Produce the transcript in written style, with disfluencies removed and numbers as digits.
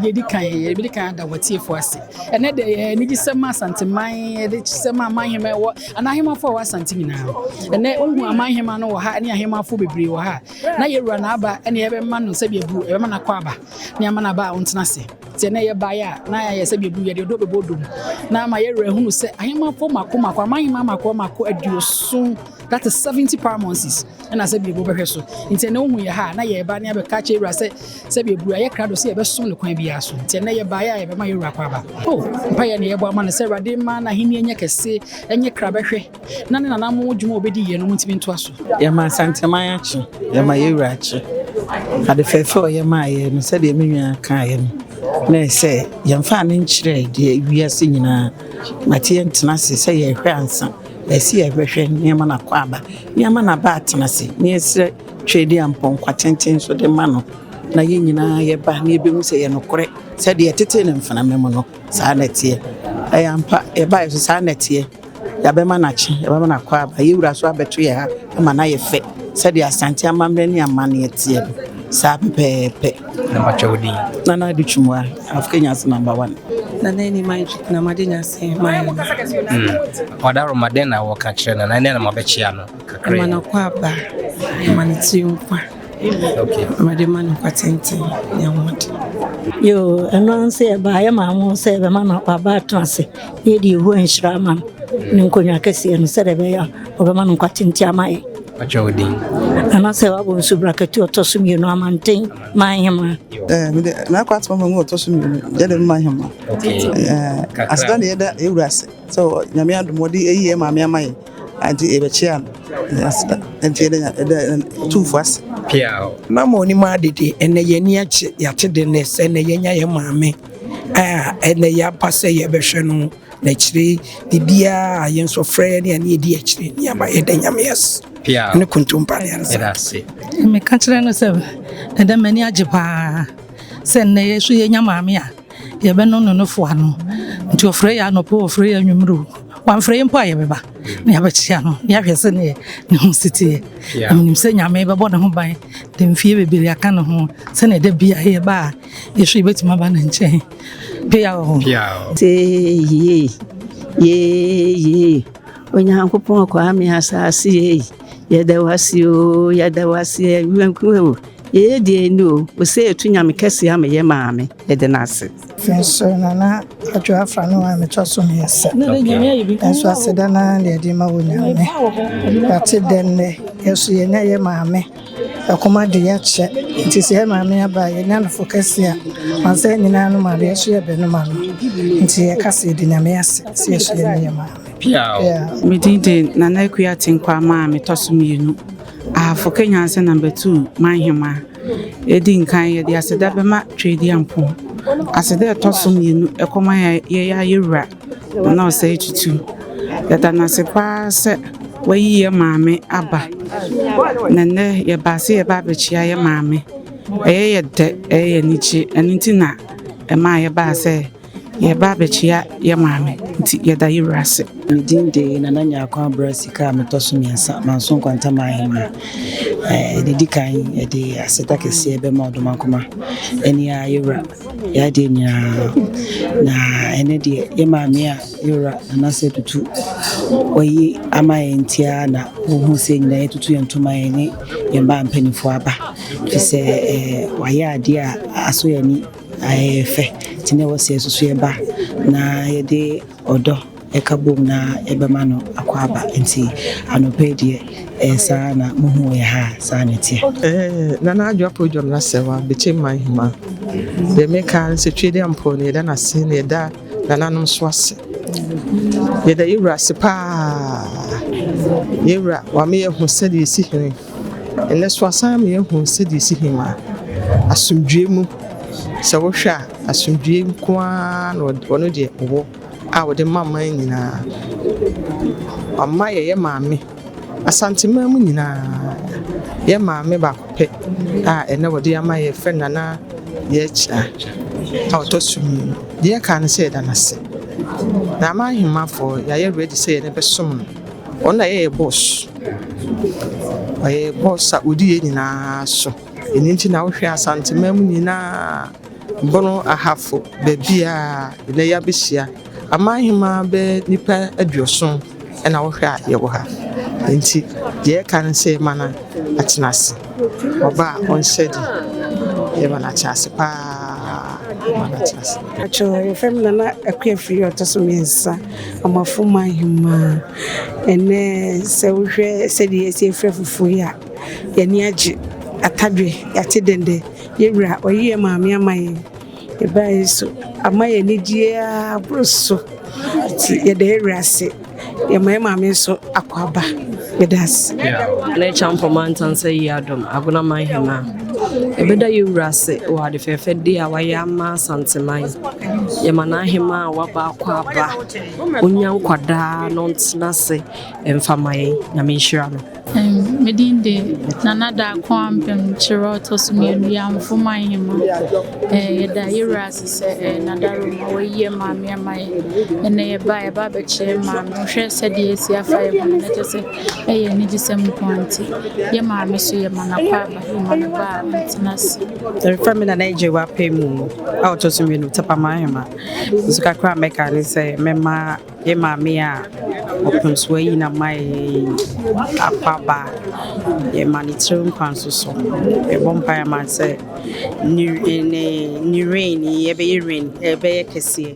Deɛ ɛdi kan, yɛbɛdi kan ada w'atiefoɔ ase. Ɛnɛ deɛ, yɛ anigyesɛm ma Asanteman, yɛde sɛm a amanhema ɛwɔ anaa ahemafo a ɛwɔ Asante nyinaa. Ɛnɛ wohu amanhema no wɔ ha ne ahemafo bebree wɔ ha na yɛwura n'aba ɛne yɛbɛma no sɛbi abu, yɛbɛma no akɔ aba ne ama no aba a ɔntena ase. Nti ɛnɛ yɛbaeɛ a, na yɛayɛ sɛbi abu, yɛde ɔdɔ bɛbɔ dom na ama yɛwura hunu sɛ ahemafo mako mako, amanhema mako mako 70, that is 70 paramountcies, ɛna sɛbi ebu bɛhwɛ so. Nti ɛnɛ wohu yɛ ha na yɛba ne abɛka kyerɛ wura sɛ sɛbi ebu ayɛ krado sɛ yɛbɛsom no kwan biara so. Nti ɛnɛ yɛbaeɛ a yɛbɛma yɛwura akɔ aba o, mpayɛ ne yɛbɔ ama no sɛ Awurade ma n'ahenni nyɛ kɛse, ɛnyɛ kra bɛhwɛ na ne nanam dwuma a obɛdi yie no mu ntumi ntoa so. Yɛma Asanteman akye, yɛma yɛwura akye. Ade fɛɛfɛ a ɔyɛ maa yɛ no, sɛdeɛ me nua kaeɛ no, na ɛsɛ yɛmfa ne nkyerɛ deɛ wiase nyinaa mate. Yɛntena ase sɛ yɛhwɛ ansa, ɛsɛ yɛhwehwɛ nneɛma no akɔ aba, nneɛma no aba atena ase na yɛsrɛ Tweduampɔn nkwa tenten so de ma no, na yɛn nyinaa yɛba na yɛbɛhu sɛ yɛ nokorɛ sɛdeɛ yɛtetee no mfenama mu no, saa na ɛteɛ. Ɛyɛ ampa, yɛbaeɛ so saa na ɛteɛ. Yɛabɛma no akye, yɛbɛma no akɔ aba. Yɛwura so abɛto yɛ ha ama no ayɛ fɛ sɛdeɛ Asante amammerɛ ne amanneɛ teɛ no, saa pɛpɛɛpɛ. Na mpakyɛ, wo din? Nana Ade Twumua, Africa Nyase number one. Nana ni Mike na made nyase man. Ɔdaroma dɛn na wɔka kyerɛ no na ɛnɛ na mabɛkyia no kakra? Ɛma no kɔ aba, ɛma no tiri nkwa. Awurade ma no nkwa tenten ne ahoɔden. Yo, ɛno nso yɛbaa yɛ maame ho sɛ yɛbɛma no waba atena ase na yɛde Yehowa nhyira ama no ne nkonnwa kɛseɛ no, sɛdeɛ ɛbɛyɛ a ɔbɛma no nkwa tenten ama yɛ. Mpakyɛ, wo din? Anaasɛ wabɔ nsu brakatu ɔtɔ so mmienu, amanten manhema. Mede n'akɔ atoma ma mu ɔtɔ so mmienu, yɛde mma hema. Kakra. Aseda ne yɛda yɛwura ase sɛ Nyame adom wɔde ayi yɛ maame ama yɛ, nti yɛbɛkyea no aseda, nti yɛda yɛda tumfo ase. Pia. Na ma onim adede, ɛnɛ yɛni akye, yɛate de ne sɛ ɛnɛ yɛnya yɛ maame a ɛnɛ yɛaba sɛ yɛbɛhwɛ no n'akyire biribiaa a yɛn nso frɛ ne ɛne yɛdi akyire ne aba. Yɛda Nyame ase Pia. ne kontompa ne ansa. Yɛda ase. Meka kyerɛ no sɛ ɛdɛ m'ani agye paa sɛ nnɛ yɛ so yɛnya maame a yɛbɛno no nofoa no. Nti ɔfrɛ yɛ anɔpɛ, ɔfrɛ yɛ anwummerɛ o, wamfrɛ yɛ mpo a, yɛbɛba na yɛabɛkyea no na yɛahwɛ sɛ neɛ ne ho si teɛ. Na menim sɛ Nyame bɛbɔ ne ho ban de mfie bebree aka ne ho, sɛne ɛda bia yɛba a yɛso yɛbɛtumi aba ne nkyɛn. Pia wɔ hɔ. Pia. Yee yee yee, Onyankopɔn kwame asase yei, yɛda wase o, yɛda wase awuranku o. Yɛyɛ deɛ ni o, ɔsɛ yɛtu Nyame kɛseɛ ama yɛ maame, yɛde no ase. Nso Nana Adwo Afa no a metɔ so mmiɛnsa. Nso aseda naa na yɛde ma wɔ Nyame. Yɛate dɛ nnɛ yɛso yɛnya yɛ maame. Ɛkɔm ade yɛakyɛ. Nti sɛ yɛ maame aba a, yɛnya nofo kɛse a wansa nyinaa no maame yɛso yɛbɛnom ano. Nti yɛka sɛ yɛde Nyame ase sɛ yɛso yɛnya yɛ maame. Pia. Yeah. Me din de Nana Akua Tenkwama a metɔ so mmienu. Ahafo Kenyanse number two manhema. Ɛdi nkan, yɛde aseda bɛma Tweduampɔn. Aseda a ɛtɔ so mmienu ɛkɔma yɛyɛ ayɛwura Nana Ɔsɛe Tutu. Yɛda no ase paa sɛ wayi yɛ maame aba. Na nnɛ yɛbaa sɛ yɛba abɛkyia yɛ maame. Ɛyɛ yɛ dɛ, ɛyɛ yɛ anigye. Ɛno nti na ɛmaa yɛbaa sɛ yɛba abɛkyia yɛ maame. Nti yɛda yɛwura ase. Me din de Nana Nyako Abra Sika a metɔ so mmiɛnsa, Manso Nkwantama Ahema. Ne di kan, yɛde aseda kɛseɛ bɛma Ɔdomankoma ɛne a yɛwura yɛadeɛ nyinaa. Na ɛnɛ deɛ, yɛ maame a yɛwura Nana Sɛ Tutu wayi ama yɛn ntia na wohu sɛ nyinaa yɛtutu yɛn ntoma, yɛn ne yɛn ba mpanimfoɔ aba, firi sɛ wayɛ adeɛ a aso yɛn ani, ayɛ fɛ, nti na ɛwɔ sɛ yɛsoso yɛba na yɛde ɔdɔ ɛka bom na yɛbɛma no akɔ aba. Nti anɔpa yi deɛ, ɛyɛ saa na muhu yɛ ha a, saa na ɛteɛ. Nana Adwo Apodwom na sɛwa bɛkyɛ mma nhema deɛ meka ne sɛ Tweduampɔn no, yɛda n'ase na yɛda nananom so ase. Yɛda yɛwura ase paa. Yɛwura wama yɛhu sɛdeɛ yɛsi hene ɛnɛ so, asan ma yɛhu sɛdeɛ yɛsi hema asomdwie mu. Sɛ wohwɛ a, asomdwie nko ara na ɔno deɛ ɔwɔ a wɔde ma man nyinaa. Ɔma yɛyɛ maame Asanteman mu nyinaa, yɛ maame baako pɛ a ɛnɛ wɔde ama yɛ fɛ Nana Yɛkyia a ɔtɔ so mmienu. Deɛ ɛka no sɛ yɛda n'ase na ama ahemafoɔ yɛayɛ ready sɛ yɛne bɛsom no. Ɔno na yɛyɛ boss, ɔyɛ boss a ɔdi yɛn nyinaa so. Ɛno nti na wohwɛ Asanteman mu nyinaa. Bono Ahafo, baabiara nnɛ yɛabɛhyia. Amanhemaa bɛyɛ nnipa 70 na wohwɛ a yɛwɔ ha. Nti deɛ yɛka ne sɛ yɛma no atena ase. Ɔba a ɔnhyɛ de, yɛma no atena ase paa. Yɛma no atena ase. Akyɛw, yɛfrɛ me Nana Akua Firi ɔtɔ so mmiɛnsa, Ɔmafo Manhemaa. Ɛnɛ sɛ wohwɛ sɛdeɛ yɛsi afira fufuo yi a, yɛni agye. Atadwe, yɛate dɛndɛ. Yɛwura, ɔyi yɛ maame ama yɛn. Yɛbaa yi so, ama yɛn anigye aboro so. Nti yɛda yɛwura ase. Yɛma yɛ maame nso akɔ aba. Yɛda ase. Na Kyampɔma Ntansa yi adom Agona Manhemaa. Ɛbɛda yɛwura ase wɔ ade fɛfɛ de a wayɛ ama Asanteman. Yɛma n'ahema a waba akɔ aba. Onya nkwadaa na ɔntena ase mfa ma yɛn. Nyame nhyira no. Me din de Nana Daako Ampem Kyerɛ ɔtɔ so mmienu Yamfo Manhema. Yɛda yɛwura ase sɛ Nadaroma wayi yɛ maame ama yɛn. Ɛnɛ yɛba abɛkyerɛ maame. Wohwɛ sɛdeɛ esi afa yɛ ho no, na kyerɛ sɛ ɛyɛ anigyesɛm nko ara nti yɛ maame so yɛma no akɔ aba, yɛma no ba a ɔntena ase. Yɛfrɛ me Nana Agye Wapɛ mu a ɔtɔ so mmienu Tapa Manhema. Nso kakra a mɛka ne sɛ mɛma yɛ maame a ɔpem so ayi na ma yɛ akɔ aba, yɛma ne tiri nkwa nso so. Yɛbɔ mpaeɛ ma sɛ ne reign yɛbɛyɛ reign ɛbɛyɛ kɛseɛ.